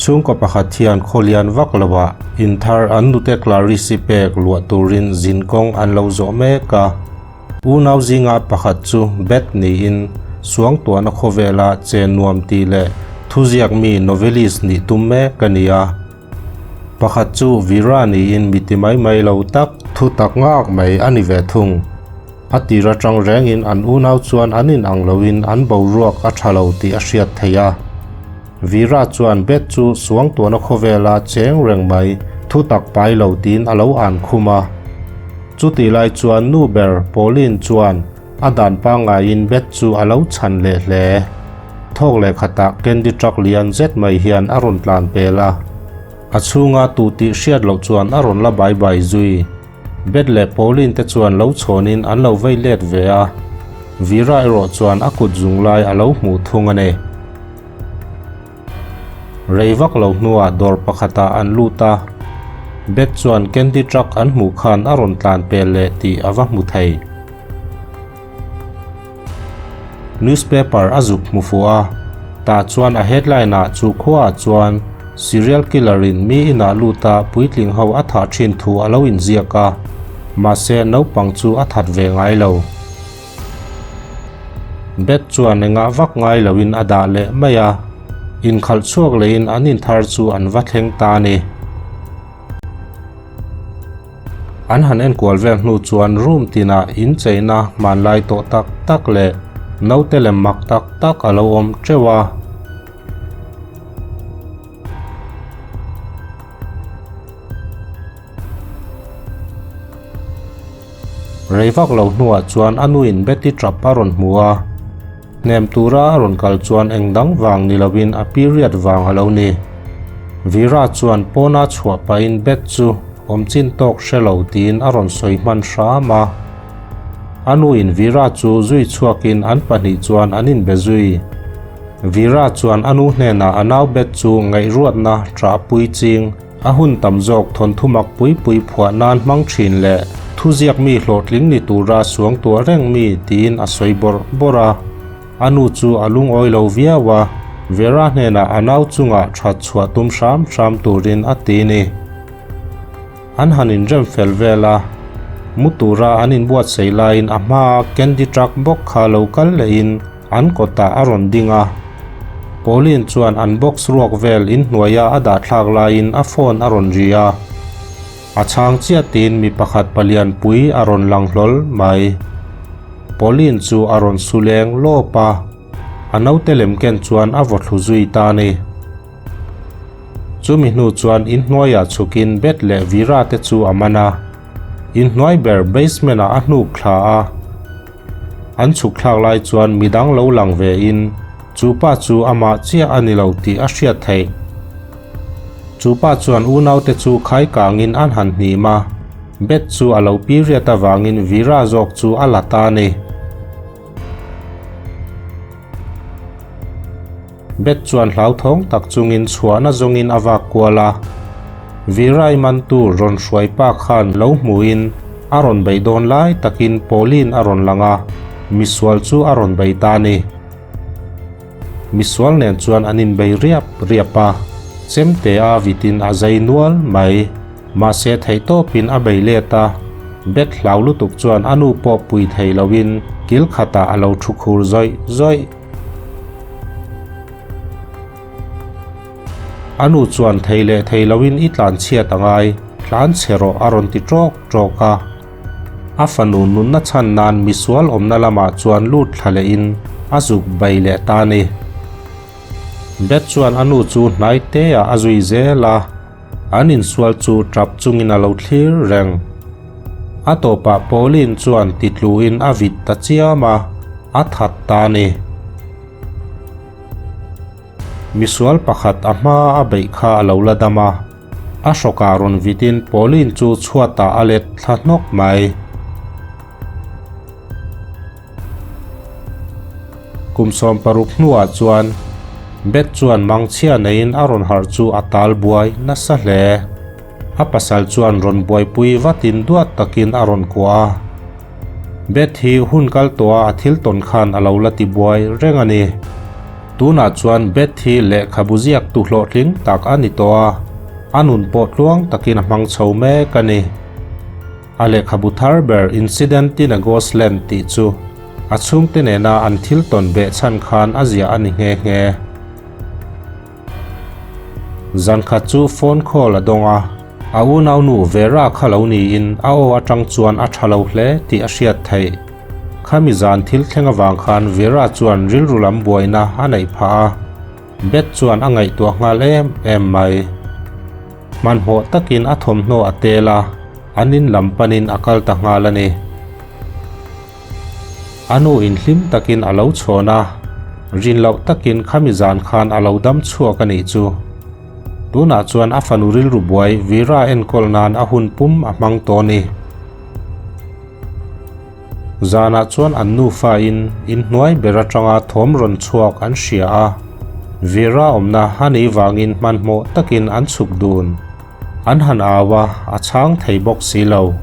Chhungkaw pakhat hian khawlian vak loah in thar an nute Clarisse pek luah turin zin kawng an lo zawh mek a. Unau zinga pakhat chu Beth niin Suangtuahna khawvela che nuam tih leh thuziak mi novelist nih tum mek a ni a. Pakhat chu Vera niin mi ti mai mai lo tak, thu tak ngak mai a ni ve thung. A tir atang rengin an unau chuan an inang loin an boruak a tha lo tih a hriat theih a. Vera chuan Beth chu Suangtuahna khawvela cheng reng mai, thu tak pai lo tiin a lo an khum a. Chutih lai chuan nu ber Pauline chuan a dan pangngaiin Beth chu a lo chhan leh hle. Thawk leh khatah candy truck lian zet mai hian a rawn tlan pel a. A chhunga tu tih hriat loh chuan a rawn la bai bai zui. Beth leh Pauline te chuan lo chhawnin an lo vei let ve a. Vera erawh chuan a kut zung lai a lo hmuh thung a ni. Rei vak lo hnuah dawr pakhatah an lut a, Beth chuan candy truck an hmuh khan a rawn tlan pel leh tih a va hmu thei. Newspaper a zuk hmu fuh a, tah chuan a headline ah chu khuaah chuan serial killer in mi inah lut a puitling ho a thah thin thu a lo inziak a, mahse naupang chu a that ve ngai lo. Beth chuan engah vak ngai loin a dah leh mai a, inkhalh chhuak lehin an inthar chu an va thleng ta a ni. An han enkual vel hnu chuan room tinah incheina hmanlai tawh tak tak leh naute lem mak tak tak a lo awm teuh a. Rei vak lo hnuah chuan a nuin Betty Trapp a rawn hmu a, hnem tura a rawn kal chuan eng dang vang ni loin a period vang a lo ni. Vera chuan pawna chhuah pahin Beth chu awm chin tawk hre lo tiin a rawn sawi hman hram a. A nuin Vera chu zui chhuakin an pahnih chuan an inbe zui. Vera chuan a nu hnenah a nau Beth chu ngaihruatna ṭahpui ching A hun tam zawk thawnthu mak pui pui phuah nan hmang thin leh thuziak mi hlawhtling ni tura suang tuah reng mi tiin a sawi bawrh bawrh a. A nu chu a lungawi lo viau a, Vera hnenah a nau chungah that chhuah tum hram hram turin a ti ni. An han inrem fel vel a, mu tura an inbuatsaih laiin a hmaa candy truck bawk kha lo kal lehin An kawtah a rawn ding a, Pauline chuan an box ruak vel inhnuaia a dah thlak laiin a phone a rawn ri a. A chhang chiah tiin mi pakhat palian pui a rawn lang hlawl mai. Pauline chu a rawn su leng lawp a, a naute lem ken chuan a vaw thlu zui ta a ni. Chumi hnu chuan inhnuaiah chhukin Beth leh Vera te chu a man a, inhnuai ber basement ah a hnuk thla a. An chhuk thlak lai chuan midang lo lang ve in chu pa chu amah chiah a ni lo tih a hriat theih. Chu pa chuan unaute chu khai kangin an han hnim a, Beth chu a lo period avangin Vera zawk chu a la ta a ni. Beth chuan hlauthawng tak chungin chhuahna zawngin a vak kual a. Virai mantu rawn hruai pa khan lo hmuhin a rawn beih dawn lai takin Pauline a rawn lang a, misual chu a rawn bei ta a ni. Misual nen chuan an inbei riap riap a, chemte a vitin a zai nual mai. Mahse theihtawpin a bei let a, Beth hlau lutuk chuan a nu pawh pui thei loin kil khatah a lo thu khur zawih zawih. A nu chuan thei leh thei loin i tlan chhiat a ngai, tlan chhe rawh a rawn ti ṭawk ṭawk a. A fanu nunna chhan nan misual awmna lamah chuan lut thla lehin a zuk bei leh ta a ni. Beth chuan a nu chu hnai teah a zui zel a, an insual chu ṭap chungin a lo thlir reng. A tawpah Pauline chuan titluin a vit ta chiam a, a that ta a ni. Misual pakhat a hma a beih kha a lo la dam a. A hrawkah rawn vitin Pauline chu chhuatah a let thla hnawk mai. Kum 60 hnuah chuan Beth chuan mangchhia neiin a rawn harh chu a tal buai nasa hle. A pasal chuan rawn buaipui vatin duat takin a rawn kuah a. Beth hi hun kal tawha a thil tawn khan a lo la ti buai reng a ni. Tunah chuan Beth hi lehkhabu ziaktu hlawhtling tak a ni tawh a, a nun pawh tluang takin a hmang chho mek a ni. A lehkhabu thar ber Incident in a Ghost Land tih chu a chhungte nena an thil tawn beh chhan khan a ziah a ni nghe nghe. Zan khat chu phone call a dawng a, a unaunu Vera kha lo niin a aw atang chuan a tha lo hle tih a hriat theih. Khami zan thil thleng avang khan Vera chuan rilru lam buaina a neih phah a, Beth chuan a ngaihtuah nghal em em mai. Hmanhmawh takin a thawmhnaw a tel a, an in lam panin a kal ta nghal a ni. A nu in hlim takin a lo chhawn a, rin loh takin khami zan khan a lo dam chhuak a nih chu. Tunah chuan a fanu rilru buai Veera enkawl nan a hun pum a hmang tawh a ni. Zanah chuan an nufa in inhnuai ber atanga thawm rawn chhuak an hria a, Vera awmna a nih vangin hmanhmawh takin an chhuk dun. An han au a, a chhang thei bawk si lo.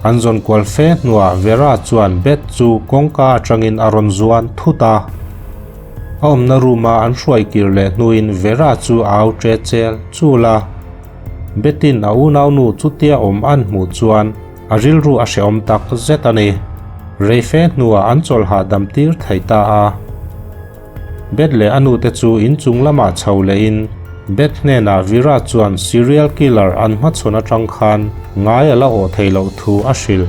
An zawn kual fe hnuah Vera chuan bed chu kawngka atangin a rawn zuan thut a. A awmna room a an hruai kir leh hnuin Vera chu a au ṭe chel chul a. Betin a unaunu chutia awm an hmuh chuan a rilru a hrehawm tak zet a ni. Reife hnuah an chawlh hahdam tir thei ta a. Beth leh a nute chu inchung lamah chho lehin Beth hnenah Vera chuan serial killer an hmachhawn atang khan ngai a la awh thei loh thu a hrilh.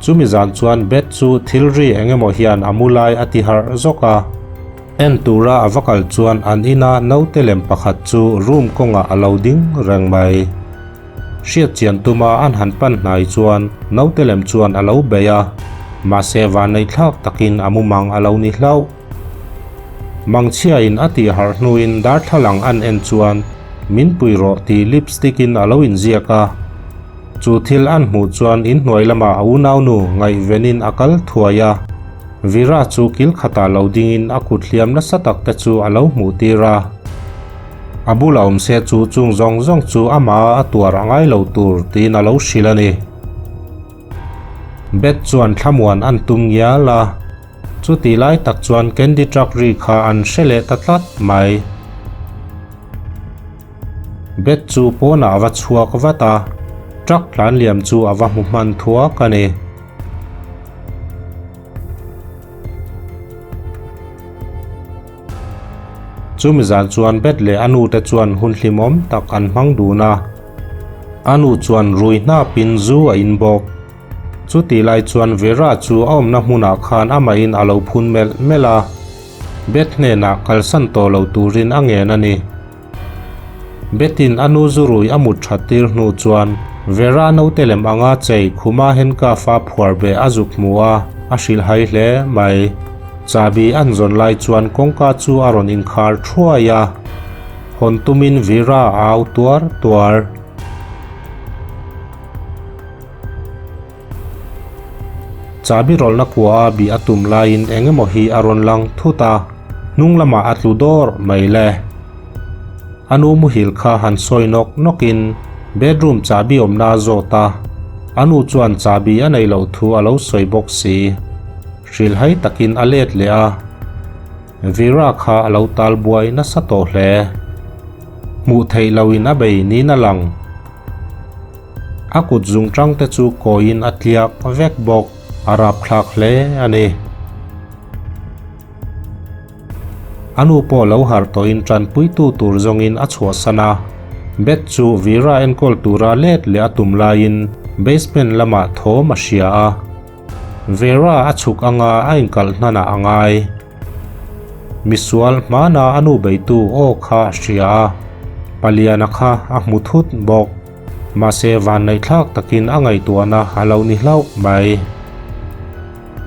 Chumi zan chuan Beth chu thil ri eng emaw hian a mu lai a ti harh zawk a. En tura a va kal chuan an ina naute lem pakhat chu room kawngah a lo ding reng mai. Hriat chian tuma an han pan hnai chuan naute lem chuan a lo bei a, mahse vanneihthlak takin a mumang a lo ni hlauh. Mangchhiain a tih harh hnuin darthlalang an en chuan min pui rawh tih lipstick in a lo inziak a. Chu thil an hmuh chuan inhnuai lamah a unaunu ngaihvenin a kal thuai a. Vira chu kil khatah lo dingin a kut hliam nasa tak te chu a lo hmuh tir a. A bula awm se chu chung zawng zawng chu amah a tuar a ngai lo tur tiin a lo hrilh a ni. Beth chuan thlamuan an tum ngial a. Chuti lai tak chuan Candy truck ri kha an hre leh ta tlat mai. Beth chu pawnah a va chhuak vat a, truck tlan liam chu a va hmu hman thuak a ni. Chumi zan chuan Beth leh a nute chuan hun hlimawm tak an hmang dun a. A nu chuan rui hnapin zu a in bawk. Chutih lai chuan Vera chu a awmna hmunah khan amahin a lo phun melh melh a, Beth hnenah kalsan tawh lo turin a ngen a ni. Bethin a nu zurui a mut that tir hnu chuan Vera naute lem anga chei khuma handcuff a phuar beh a zuk hmu a, a hrilhhai hle mai. Chabi an zawn lai chuan kawngka chu a rawn inkhar thuai a, hawn tumin Vera a au tuar tuar. Chabi rawlhna kua a bih a tum laiin eng emaw hi a rawn lang thut a, hnung lamah a tlu dawr mai le. A nu muhil kha han sawi nawk nawkin bedroom chabi awmna a zawt a, a nu chuan chabi a neih loh thu a lo sawi bawk si. Hrilhhai takin a let leh a, Vera kha a lo tal buai nasa tawh hle. Hmuh theih lohin a bei niin a lang. A kut zungtang te chu kawiin a tliak vek bawk, a rapthlak hle a ni. A nu pawh lo harh tawhin tanpuitu tur zawngin a chhuahsan a, Beth chu Vera enkawl tura let leh a tum laiin basement lamah thawm a hria a. Vera a chhuk anga a inkalh hnanah a ngai. Misual hmana a nu beitu aw kha a hria a, Paliana kha a hmu thut bawk. Mahse vanneihthlak takin a ngaihtuahna a lo ni hlauh mai.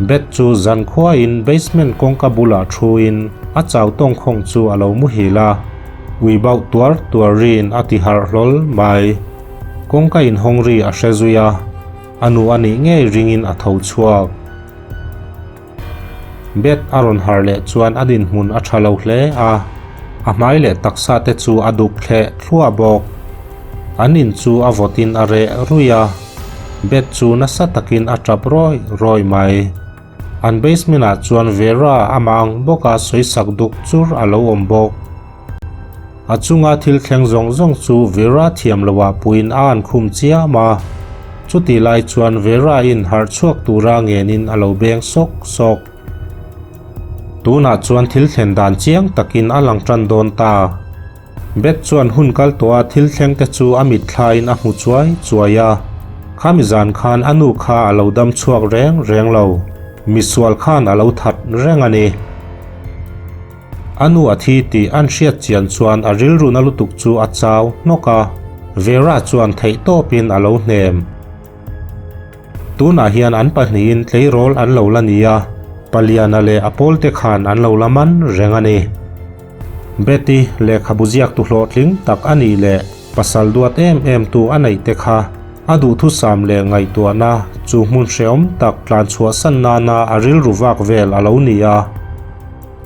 Beth chu zankhuain basement kawngka bulah thuin A chau tawngkhawng chu a lo muhil a, ui bauh tuar tuar riin a ti harh hlawl mai. Kawngka inhawng ri a hre zui a, a nu a nih ngei ringin a tho chhuak. Beth a rawn harh leh chuan a dinhmun a tha lo hle a, a hmai leh taksa te chu a duk thleh thluah bawk. An in chu a vawtin a reh ruih a, Beth chu nasa takin a tap rawih rawih mai. An basement ah chuan Vera amah ang bawka sawisak duk chur a lo awm bawk. A chunga thil thleng zawng zawng chu Vera thiam loah puiin a an khum chiam a, chutih lai chuan Vera in harh chhuak tura ngenin a lo beng sawk sawk. Tunah chuan thil thlen dan chiang takin a lang tan dawn ta. Beth chuan hun kal tawha thil thleng te chu a mitthlain a hmu chuai chuai a, khami zan khan a nu kha a lo dam chhuak reng reng lo, misual khan a lo that reng a ni. A nu a thi tih an hriat chian chuan a rilruna lutuk chu a chau hnawk a, Vera chuan theih tawpin a lo hnem. Tunah hian an pahnihin tleirawl an lo la ni a, Paliana leh a pawlte khan an lo la man reng a ni. Betty lehkhabu ziaktu hlawhtling tak a nih leh pasal duat em em tu a neih te kha a duhthusam leh ngaihtuahna chu hmun hrehawm tak tlanchhuahsan nana a rilru vak vel a lo ni a.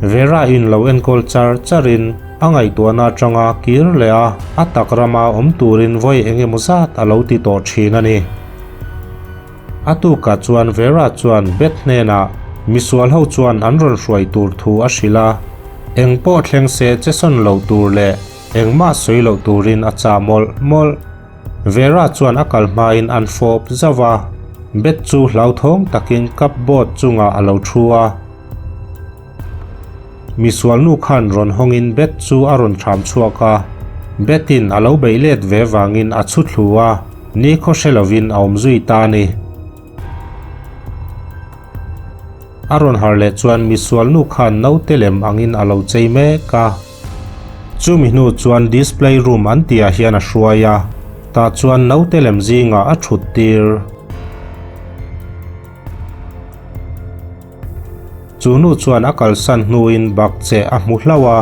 Vera in lo enkawl char char in a ngaihtuahna atanga kir leh a, a tak rama awm turin vawi eng emaw zat a lo ti tawh thin a ni. A tukah chuan Vera chuan Beth hnenah misual ho chuan an rawn hruai tur thu a hrilh a, eng pawh thleng se che sawn lo tur leh engmah sawi loh turin a chah mawlh mawlh. Vera chuan a kal hmain an fawp zauh a, Beth chu hlauthawng takin cupboard chungah a lo thu a. Misual nu khan rawn hawngin Beth chu a rawn thram chhuak a, Beth-in a lo beih let ve vangin a chhu thlu a, nikhaw hre lovin a awm zui ta a ni. A rawn har leh chuan misual nu khan naute lem angin a lo chei mek a. Chumi hnu chuan display room an tihah hian a hruai a, tah chuan naute lem zingah a thut tir. Chu nu chuan a kalsan hnuin bak che a hmu hlauh a,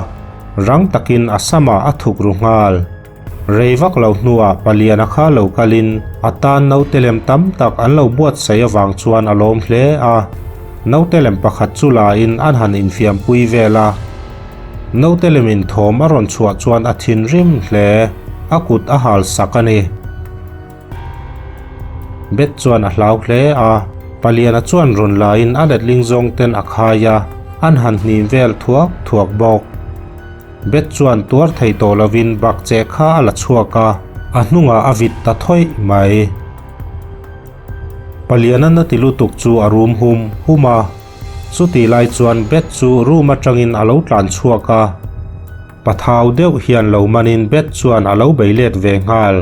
rang takin a samah a thuk ru nghal. Rei vak lo hnuah paliana kha lo kalin a tan naute lem tam tak an lo buatsaih avang chuan a lawm hle a. Naute lem pakhat chu lain an han infiampui vel a. Naute lemin thawm a rawn chhuah chuan a thinrim hle, a kut a hal sak a ni. Beth chuan a hlau hle a, Paliana chuan rawn laiin a letling zawng ten a khai a, an han hnim vel thuak thuak bawk. Beth chuan tuar thei tawh lovin bakcheh kha a la chhuak a, a hnungah a vit ta thawih mai. Paliana na ti lutuk chu a rum hum hum a, chutih lai chuan Beth chu room atangin a lo tlan chhuak a. Pathau deuh hian lo manin Beth chuan a lo bei let ve nghal.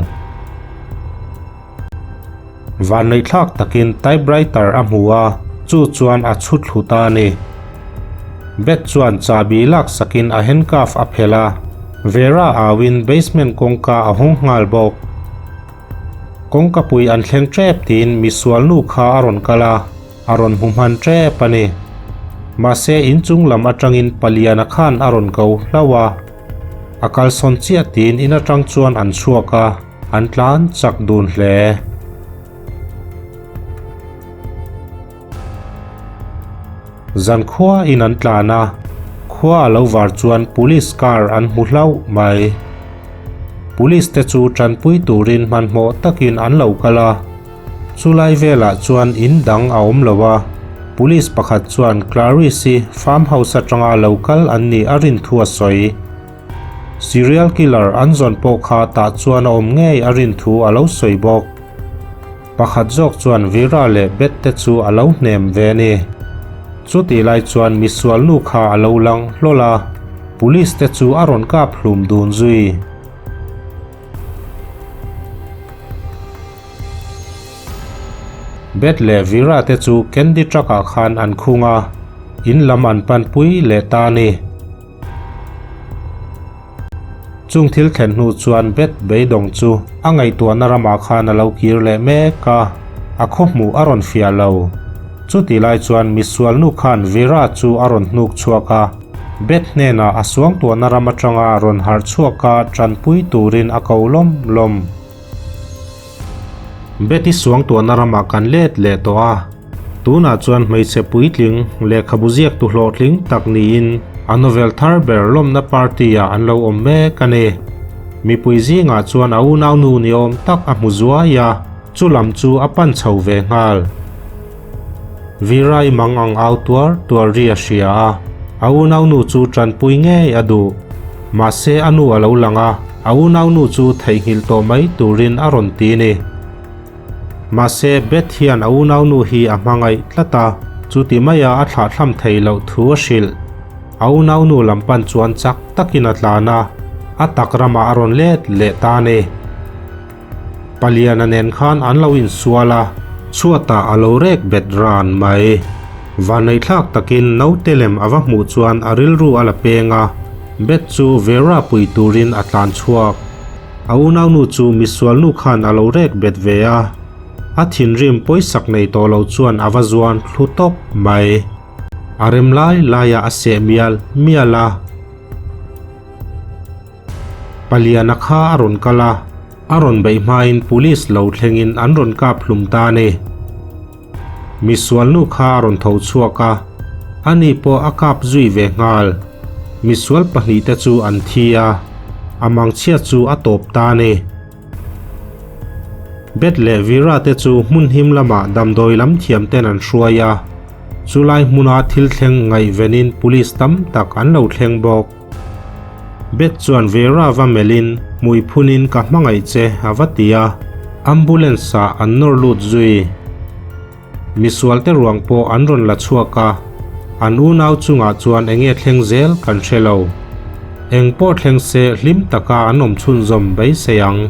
Vanneihthlak takin typewriter a hmu a, chu chuan a chhu thlu ta a ni. Beth chuan chahbi laksakin a handcuff a phelh a, Vera auin basement kawngka a hawng nghal bawk. Kawngkapui an thleng tep tiin misual nu kha a rawn kal a. A rawn hmu hman tep a ni. Mahse inchung lam atangin Paliana khan a rawn ko hlauh a. A kalsawn chiah tiin in atang chuan an chhuak a, an tlan chak dun hle. Zan khua in an tlan a, khua a lo var chuan police car an hmu hlauh mai. Police te chu tanpui turin hmanhmawh takin an lo kal a. Chulai velah chuan in dang a awm lo a, police pakhat chuan Clarice-i farm house atanga lo kal an nih a rin thu a sawi. Serial killer an zawn pawh kha tah chuan a awm ngei a rin thu a lo sawi bawk. Pakhat zawk chuan Vera leh Beth te chu a lo hnem ve a ni. Chutih lai chuan misual nu kha a lo lang hlawl a, police te chu a rawn kap hlum dun zui. Beth leh Vera te chu candy truck ah khan an khung a, in lam an panpui leh ta a ni. Chung thil thlen hnu chuan Beth beidawng chu a ngaihtuahna ramah khan a lo kir leh mek a, a khaw hmuh a rawn fiah lo. Chutih lai chuan misual nu khan Vera chu a rawn hnuk chhuak a. Beth hnenah a suangtuahna ram atanga rawn harh chhuak a tanpui turin a ko lawm lawm. Beth-i suangtuahna ramah kan let leh tawh a, tunah chuan hmeichhe puitling lehkhabu ziaktu hlawhtling tak niin a novel thar ber lawmna party-ah an lo awm mek a ni. Mipui zingah chuan a unaunu ni awm tak a hmu zuai a, chu lam chu a pan chho ve nghal. Virai mang ang au tuar tuar ri a hria a, a unaunu chu tanpui ngei a duh. Mahse a nu a lo lang a, a unaunu chu theihnghilh tawh mai turin a rawn ti ni. Mahse Beth hian a unaunu hi a hmangaih tlat a, chuti maia a thlahthlam thei loh thu a hrilh. A unaunu lam pan chuan chak takin a tlan a, a tak ramah a rawn let leh ta ni. Paliana nen khan an lo insual a, chhuatah a lo rek bet ran mai. Vanneihthlak takin naute lem a va hmuh chuan a rilru a la peng a, bet chu Vera pui turin a tlan chhuak. A unaunu chu misualnu khan a lo rek bet ve a, a thinrim pawisak nei tawh lo chuan a va zuan thlu tawp mai. A rem lai laiah a seh mial mial a. Paliana kha a rawn kal a, a rawn beih hmain police lo thlengin an rawn kap hlum ta a ni. Misualnu kha a rawn tho chhuak a, ani pawh a kap zui ve nghal. Misual pahnihte chu an thi a, a mangchhia chu a tawp ta a ni. Beth leh Vera te chu hmun him lamah damdawi lam thiam ten an hruai a, chulai hmuna thil thleng ngaihvenin police tam tak an lo thleng bawk. Beth chuan Vera va melhin hmui phunin ka hmangaih che a va ti a, ambulance ah an nawr lut zui. Misual te ruang pawh an rawn la chhuak a, an unau chungah chuan enge thleng zel kan hre lo. Eng pawh thleng se hlim taka an awm chhunzawm beisei ang.